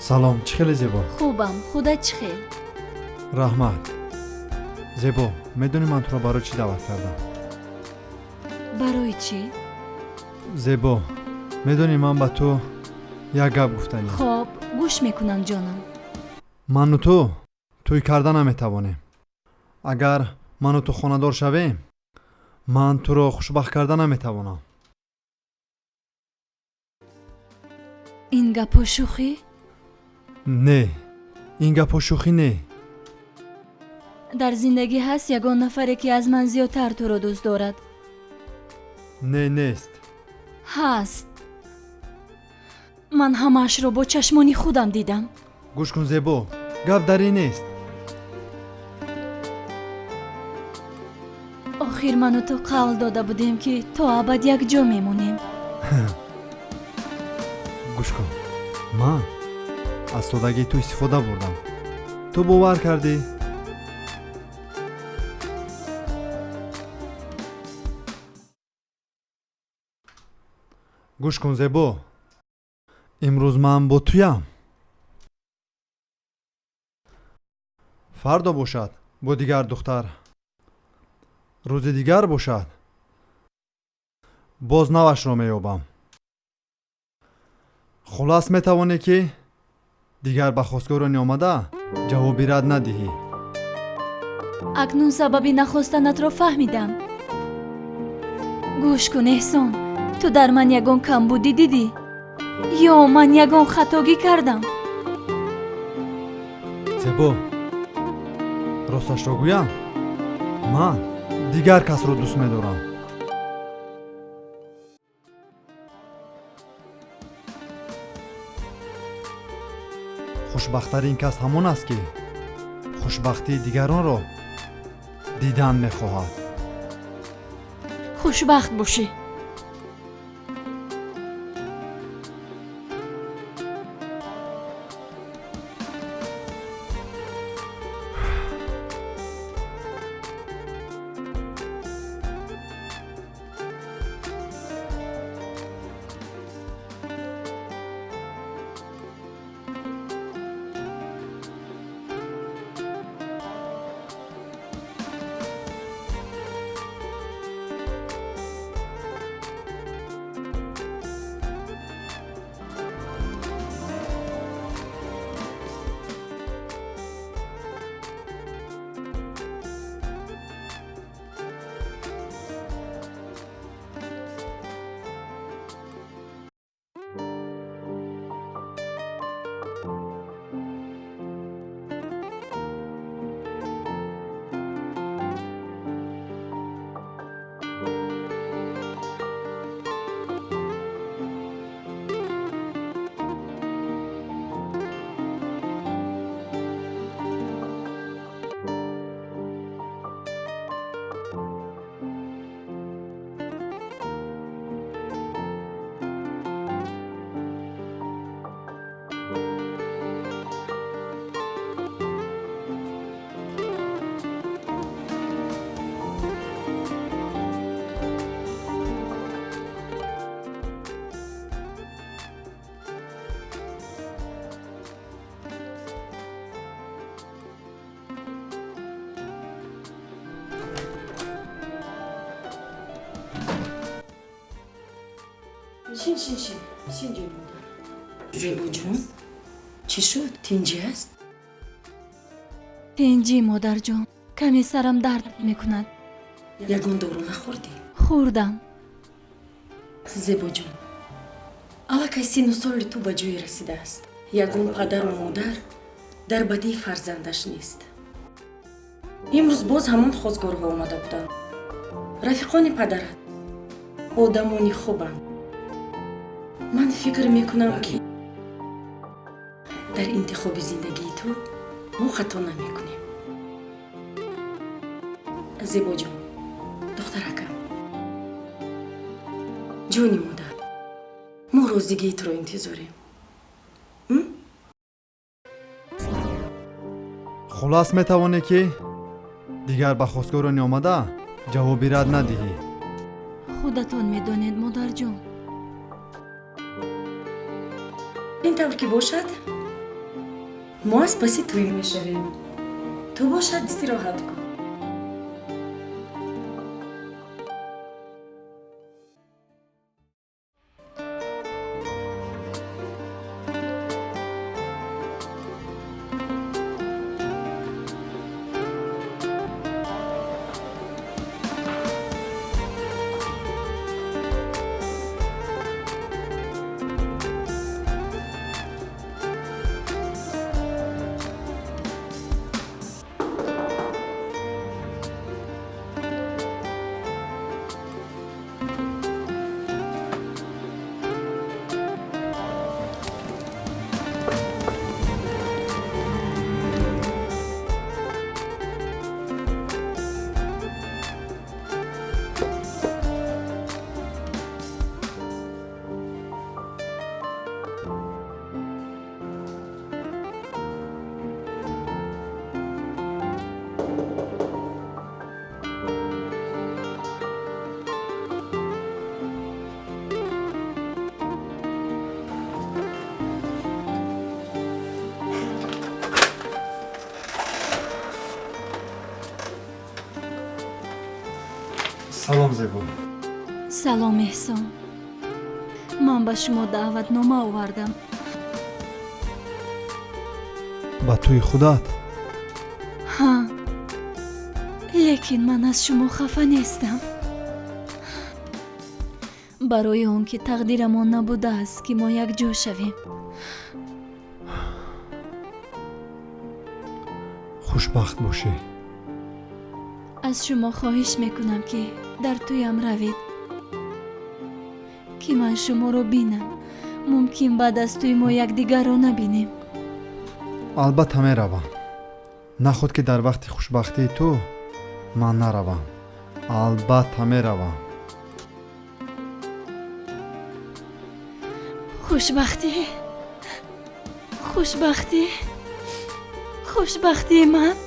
Салом, чӣ хеле зебо? Хубам, худат чӣ хел? Раҳмат. Зебо, медонӣ ман туро барои чӣ даъват кардам? Барои чӣ? Зебо, медонӣ ман ба ту як гап гуфтанем. Хоб, гӯш мекунам, ҷонам. Ману ту тӯй карда наметавонем. Агар ману ту хонадор шавем, ман туро хушбахт карда наметавонам. Ин гапҳо шӯхӣ? Не, ин гапҳо шӯхӣ не. Дар зиндагӣ ҳаст ягон нафаре, ки аз ман зиёдтар туро дӯст дорад? Не, нест. Ҳаст. Ман ҳамаашро бо чашмони худам дидам. Гӯш кун, Зебо, гап дар ин нест. Охир ману ту қавл дода будем, ки то абад якҷо мемонем. Гӯш кун, ман аз содагии ту истифода бурдам. Ту бовар кардӣ? Гӯш кун, Зебо, имрӯз ман бо туям, фардо бошад бо дигар духтар, рӯзи дигар бошад боз навашро меёбам. Хулас, метавонӣ, ки дигар ба хостгорони омада ҷавоби рад надиҳӣ. Акнун сабаби нахостанатро фаҳмидам. Гӯш кун, Эҳсон, ту дар ман ягон камбудӣ дидӣ? Ё ман ягон хатогӣ кардам? Зебо, росташро гӯям, ман дигар касро дӯст медорам. Хушбахттарин кас ҳамон аст, ки хушбахтии дигаронро дидан мехоҳад. Хушбахт бошӣ. Шин, шин, шин, шин, ҷони модар. Зебоҷон, чӣ шуд? Тинҷӣ аст? Тинҷӣ, модарҷон. Каме сарам дард мекунад. Ягон дору нахӯрдӣ? Хӯрдам. Зебоҷон, аллакай сину соли ту ба ҷое расидааст. Ягон падару модар дар бадии фарзандаш нест. Имрӯз боз ҳамон хозгорҳо омада буданд. Рафиқони падарат одамони хубанд. Ман фикр мекунам, ки дар интихоби зиндагии ту мо хато намекунем. Зебоҷон, духтаракам, ҷони модар, мо розигии туро интизорем. Хулас, метавонӣ, ки дигар ба хостгорони омада ҷавоби рад надиҳӣ. Худатон медонед, модарҷон. Ин тавр ки бошад, мо аз паси тӯй мешавем. Ту бошад, истироҳат кун. Салом, Зебо. Салом, Эҳсон. Ман ба шумо даъватнома овардам. Ба тӯи худат? Ҳа, лекин ман аз шумо хафа нестам. Барои он ки тақдирамон набудааст ки мо якҷо шавем. Хушбахт бошӣ. Аз шумо хоҳиш мекунам, ки дар тӯям равед, ки ман шуморо бинам. Мумкин баъд аз тӯй мо якдигарро набинем. Албатта меравам. Наход ки дар вақти хушбахтии ту ман наравам. Албатта меравам. Хушбахтӣ, хушбахтӣ, хушбахтии ман.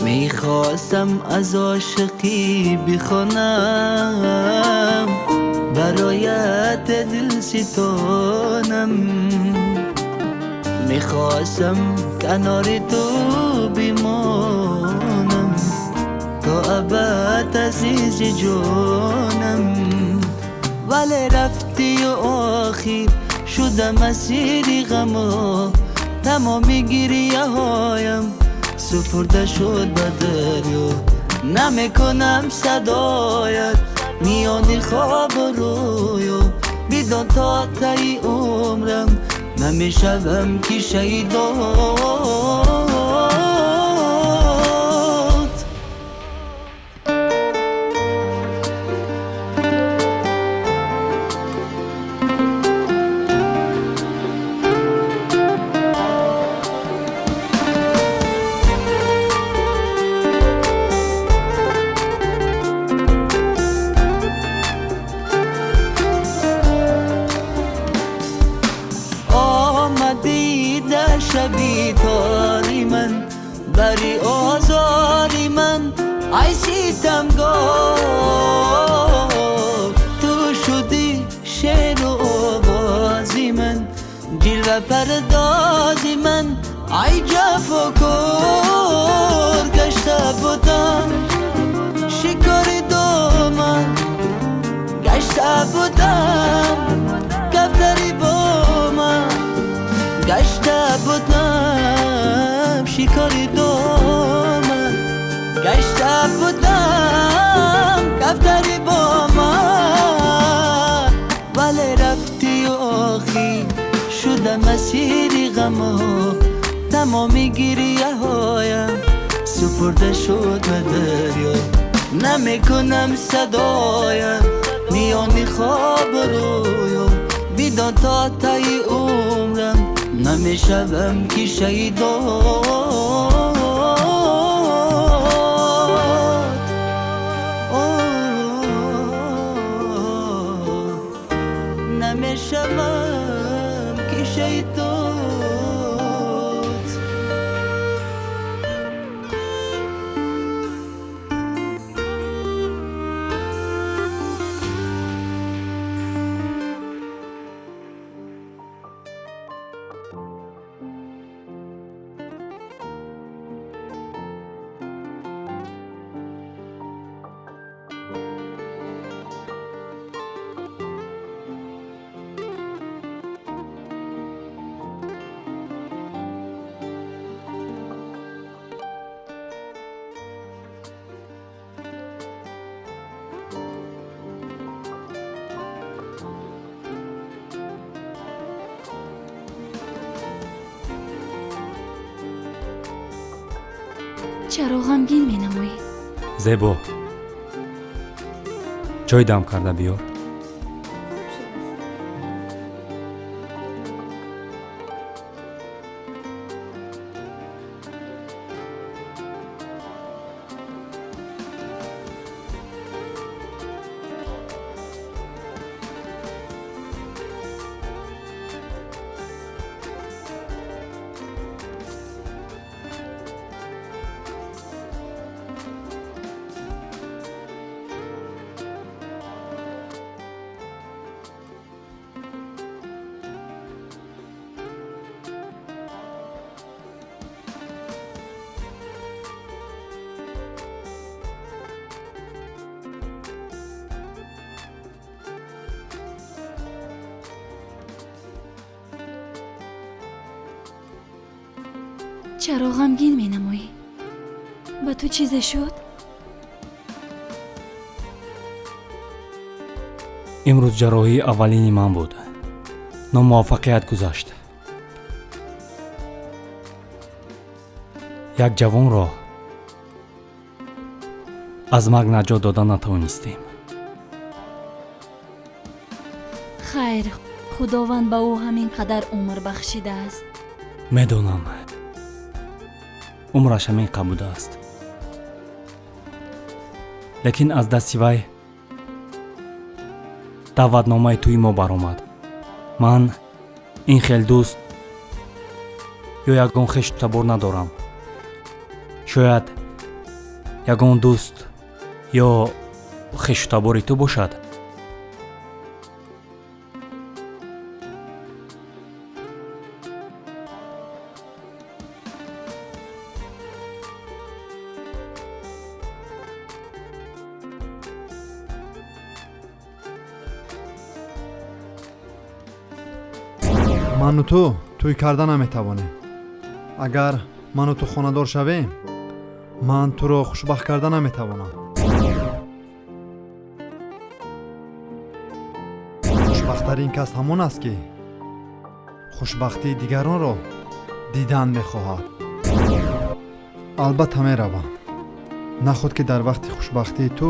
میخواستم از عاشقی بخوانم، برایت دل ستانم. میخواستم کنار تو بمانم تا ابد عزیز جانم، ولی رفتی و آخر شدم اسیر غم، تمام گریه هایم سپرده شد به دریا. نمیکنم صدایت میان خواب و رویا، بدان تا ته عمرم نمیشوم که شیدات. شبی تاری من بری آزاری من، ای ستمگار تو شدی شعر و آوازی من، جلوه پردازی من، ای جفاکار. گشته بودم شکار دامن، گشته بودم کفتری با من، گشته بودم شکار دامن، گشته بودم کفتری با من، ولی رفتی و آخی شدم اسیر غم، تمام گریه هایم سپرده شد به دریا. نمیکنم صدایم میان خواب و رویا، بدان تا ته عمرم نمیشوم که شیدات. نمیشوم که شیدات. Чаро ғамгин менамоӣ? Зебо, чой дам карда биёр. Чаро ғамгин менамоӣ? Ба ту чизе шуд? Имрӯз ҷарроҳии аввалини ман буд. Номуваффақият гузашт. Як ҷавонро аз марг наҷот дода натавонистем. Хайр, Худованд ба ӯ ҳамин қадар умр бахшидааст. Медонам, умраш ҳамин қад будааст, лекин аз дасти вай даъватномаи тӯи мо баромад. Ман ин хел дӯст ё ягон хешу табор надорам. Шояд ягон дӯст ё хешу табори ту бошад? Ману ту тӯй карда наметавонем. Агар ману ту хонадор шавем, ман туро хушбахт карда наметавонам. Хушбахттарин кас ҳамон аст, ки хушбахтии дигаронро дидан мехоҳад. Албатта меравам. Наход ки дар вақти хушбахтии ту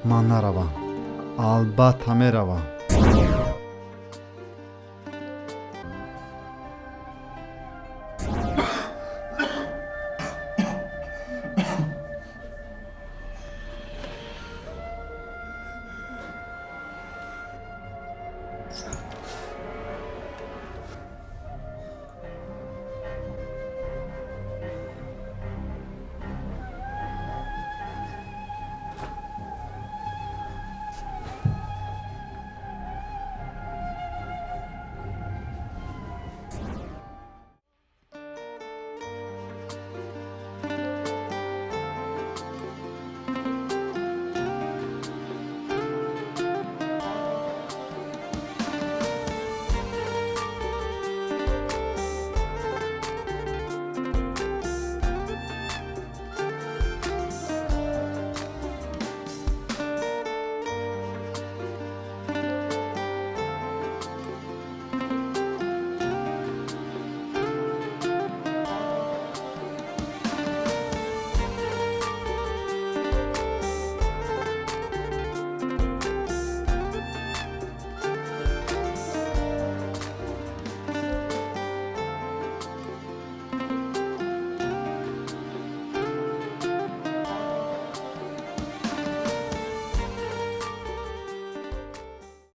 ман наравам. Албатта меравам.